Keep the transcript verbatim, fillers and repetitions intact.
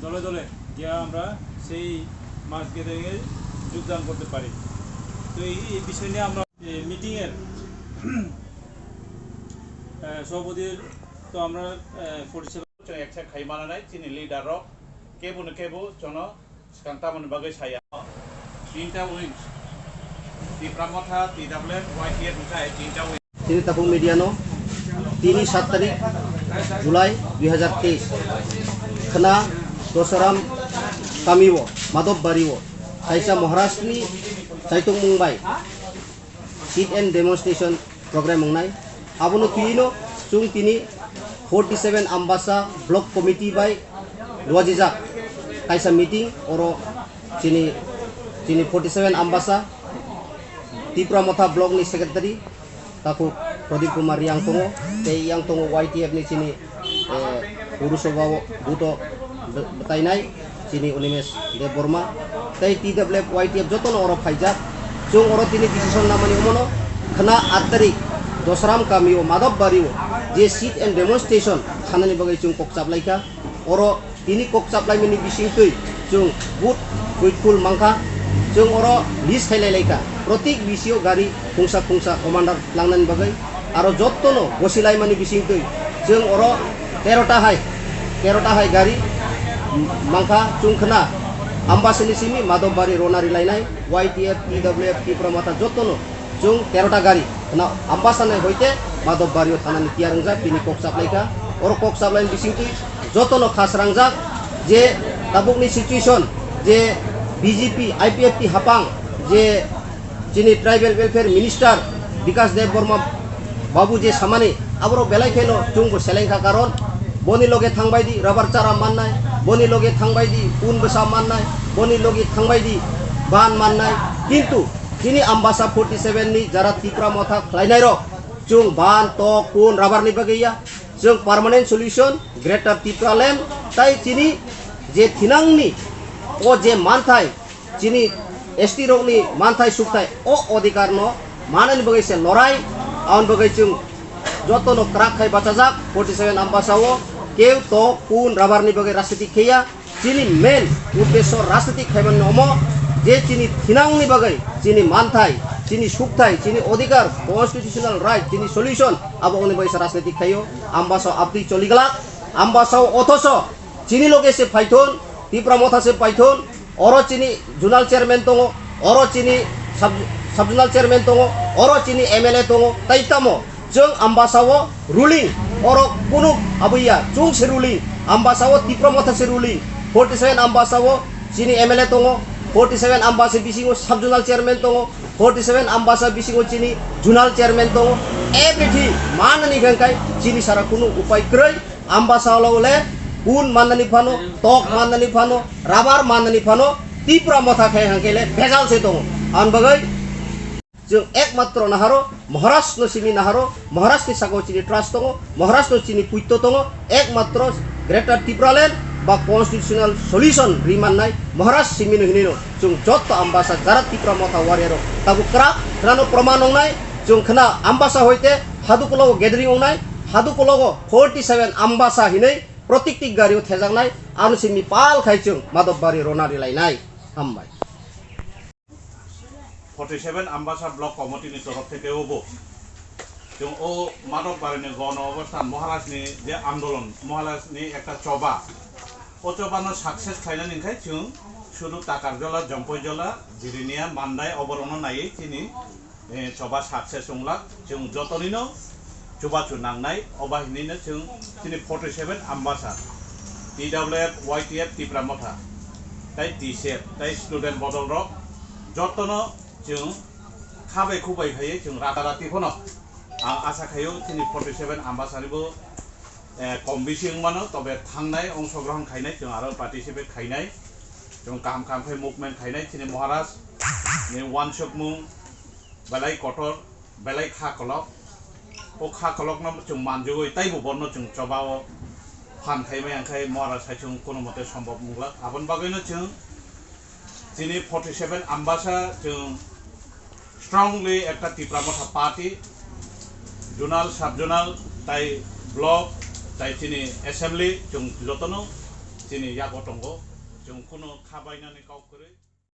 দলে দলে গিয়া আমরা সেই মাস গ্যাদারিংয়ে যোগদান করতে পারি। তো এই, এই বিষয় নিয়ে আমরা, এ, মিটিংয়ের, এ, সভাপতির তো আমরা, এ, পরিষেবা একসাথে খাই মানানাই চিনি লিডার রক কেবুনো কেবু চনো স্কান্তামন বাগৈ সায়া। তিনটা উইংস, টিপ্রা মথা, টিডাব্লিউএফ, ওয়াইটিএফ, তিনটা wings. Chini tabuk media no, tini sat tarik July dui hazar teis, khna Dosaram kami o, Madhop Bari o, kaisa Maharashtra ni chaitung mung bai sit and demonstration program wngnai. Abono twi no chwng tini forty seven Ambasa Block Committee bai luajijak kaisa meeting, oro chini, chini forty seven Ambasa Tipra Motha Block ni Secretary takhuk Pradip Kumar Riang tongo, tei yang tongo Y T F ni chini, eh, Purushoba o buto bwtainai chini Unimesh Debbarma, tei T W F Y T F jotono oro phaijak. Chwng oro tini decision namani omono khna aat tarik Dosram kami o, Madhop Bari o je sit and demonstration khanani bagwi chwng kok chaplaikha. Oro tini kok chaplaimani bisingtwi chwng both fruitful mankha. Chwng oro list khailailaikha, protik B C o gari khungsa khungsa commander langnani bagwi. Aro jottono gosilaimani bisingtwi chwng oro tero ta hai, tero ta hai gari mankha. Chwng khna Ambasani simi Madhop Bari rona rilainai, Y T F, T W F, Tipra Motha jottono chwng tero ta gari khna Ambasani hoite Madhop Bari o thanani tiyar wngjak, tini kok chaplaikha. Oro kok chaplaini bisingtwi jotono kha srangjak je tabukni situation je B J P, I P F T hapang je chini Tribal Welfare Minister Bikash Debbarma babu je samani, aborok belai kheno chwngbo selengkha, karon boni loge thangbai di rubber chara mannai, boni loge thangbai di un bwsa mannai, boni loge thangbai di ban mannai. Kintu chini Ambasa forty seven ni jara Tipra Motha khlainairok chwng ban, tok, un, rubber ni bagwi ya. Chwng permanent solution Greater Tipraland tai chini je thinangni o je manthai, chini S T rokni manthai sukthai o odhikar no manani bagwi se lorai. Aboni bagwi chwng jotono kwrak khai bachajak forty seven Ambasa o, keu tok, un, rubber ni bagwi rajniti khaiya. Chini main uddesho rajniti khaimani omo je chini thinangni bagwi chini manthai, chini sukthai, chini odhikar, constitutional right, chini solution, abo oni bagwi se rajniti khaio. Ambasa o abtwi choliglak, Ambasa o othoso chini loge se phaithon, Tipra Motha se phaithon, oro chini zonal chairman tongo, oro chini sub, sub zonal chairman tongo, oro chini M L A tongo, tai tamo chwng Ambasa o ruling, oro kunu abuya chwng se ruling, Ambasa o Tipra Motha se ruling, forty seven Ambasa o chini M L A tongo, forty seven Ambasa bisingo sub zonal chairman tongo, forty seven Ambasa bisingo chini zonal chairman tongo, everything manani hwnkhe chini sara kunu upai kwrwi. Ambasa o le un mannani phano, tok mannani phano, rubber mannani phano, Tipra Motha khe hwnkhe le bejal se tongo. Aboni bagwi chwng ekmatro naharo Maharaj no simi naharo, Maharaj ni saka o chini trust tongo, Maharaj no chini puito tongo, ekmatro Greater Tipraland ba constitutional solution ri mannai Maharaj simi no hinwi no chwng jotto Ambasa jara Tipra Motha warrior rok tabuk kwrak khwnano proman wngnai. Chwng khwna Ambasa hoite Hadukulo o gathering wngnai, Hadukulo o forty seven Ambasa hinwi protikti gari o thejaknai, ano simi pal khai chwng Madhop Bari rona rilainai. Hambai. Forty seven Ambasa Block Committee ni torof theke obo chwng o Madhop Bari ni gono obosthan Maharaj ni je andolon, Maharaj ni ekta choba, o choba no success khlainani hwnkhe chwng sudu Takarjola, Jompoijola, Jirinia, Mandai oborok no naiwi chini eh, choba success wnglak, chwng jotonino chubachu nangnai, oba hinino chwng chini forty seven Ambasa, T W F, Y T F, Tipra Motha, tai T C F, tai student bodol rok jotono chwng khabai khubai phaiwi chwng rata rati phano ang asa khaio chini forty seven Ambasani bo, eh, kom bisi wngmano, tobe thangnai ongshogrohon khainai chwng aro participate khainai, chwng kaham kaham khe movement khainai chini Maharaj ni wansukmung, belai kotor, belai kha kolok. O kha kolokno chwng manjugwi taibo borno chwng chobao phan khaimai, angkhai Maharaj hai chwng kono mote sombhob wnglak. Aboni bagwino chwng chini forty seven Ambasa chwng strongly ekta Tipra Motha party, zonal, sub zonal, tai block, tai chini assembly chwng jotono chini yago tongo, chwng kheno kha bainani kok kwrwi.